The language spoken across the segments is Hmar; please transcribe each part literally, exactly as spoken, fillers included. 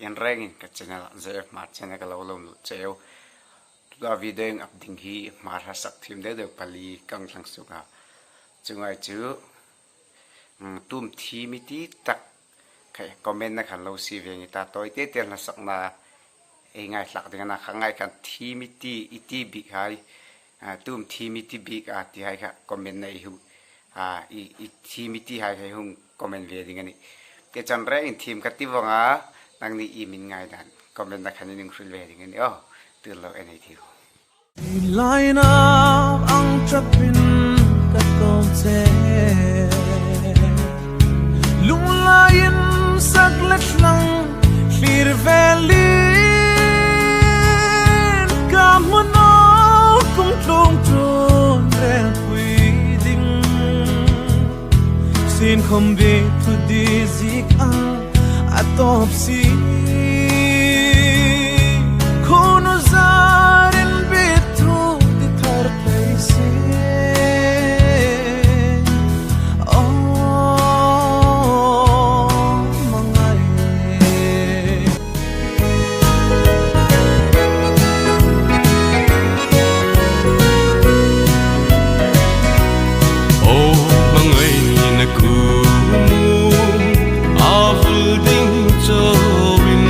Inrengin ka channel, Z F Hmar channel ka lo lawm lut cheu. Tuta video in up ding hi Hmar harsat thiem deu deu pali ka hang thlang suok a. Chu ngai chu, mm, tum thiem i ti tak kha comment-na khan lo sie ve ngei ta, tawi te te hla sakna ei ngaithlak ding a na, kha ngai khan thiem i ti, i ti bik hai, a, tum thiem i ti bik a ti hai kha comment-na ei hu, a, i, i thiem i ti hai kha ei hung comment ve ding a nih. Ke chan rengin thiem ka ti vong a, nangni i mi ngai dan comment-na khan in hung hril ve ding a nih. Aw, tu lo en ei tiu. Laina ang chapin ka kawm che. Lunglaiin sak le thlang thlir velin ka hmu naw kung tlung chun relpui ding. Sin khom bi thu di zik ang a tawp si. Khun u zarin bi thu di thar thei si. Aw, mangai. Aw, mangai na ku mu, a vul ding chawin,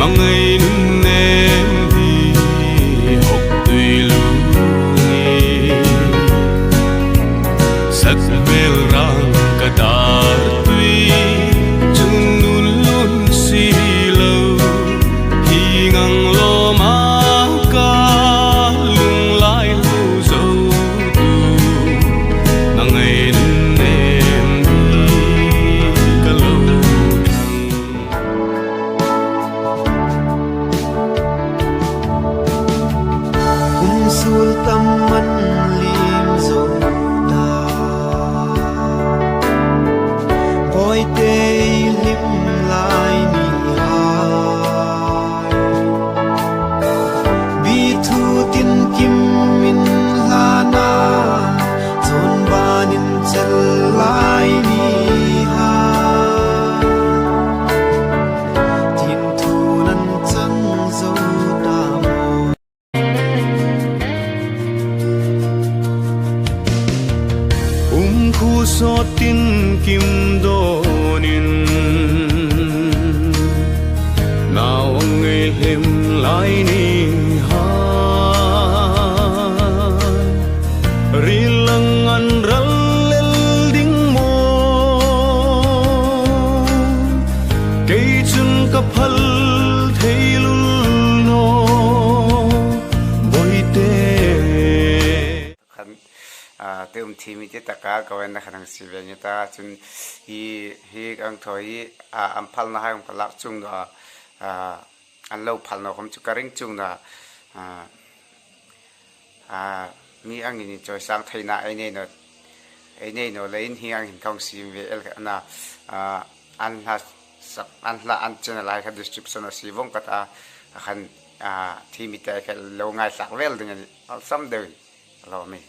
mangai nun nem hi hok tui lu ni. Sak vel rang ka dar tui, chun nun lun si lo, hi ngang lo ma ka lunglai lo zo tu, na ngai nun nem hi ka lo thlang. Kum sul tam man lim zo ta. Bawite hlim lai ni hai. Bi thu tin kim in hlana. Chun banin chel lai ni hai. Tin thu nan chang zo ta maw. Um khu sawt tin kim dawnin, nau ang ngei hlem lai ni hai. Ril ang an ral lel ding maw? Kei chun ka phal thei lul naw, Bawite. Khan, a, tum thiem i ti taka ka venna khan hang sie ve ngei ta, chun hi, hi ang thaw hi, a, an phalna hai hung ka lak chung naw, a, an lo phal naw khom chu ka ring chung naw, a, a, mi angin inchawisang theina ei nei naw, ei nei naw leiin hi angin ka hung siem ve el a na, a, an hla sak, an hla an channel hai kha description-a sie vong ka ta, a khan, a, thiem i ti hai kha lo ngaithlak vel ding a nih, awlsam deu a ni, a lawm e.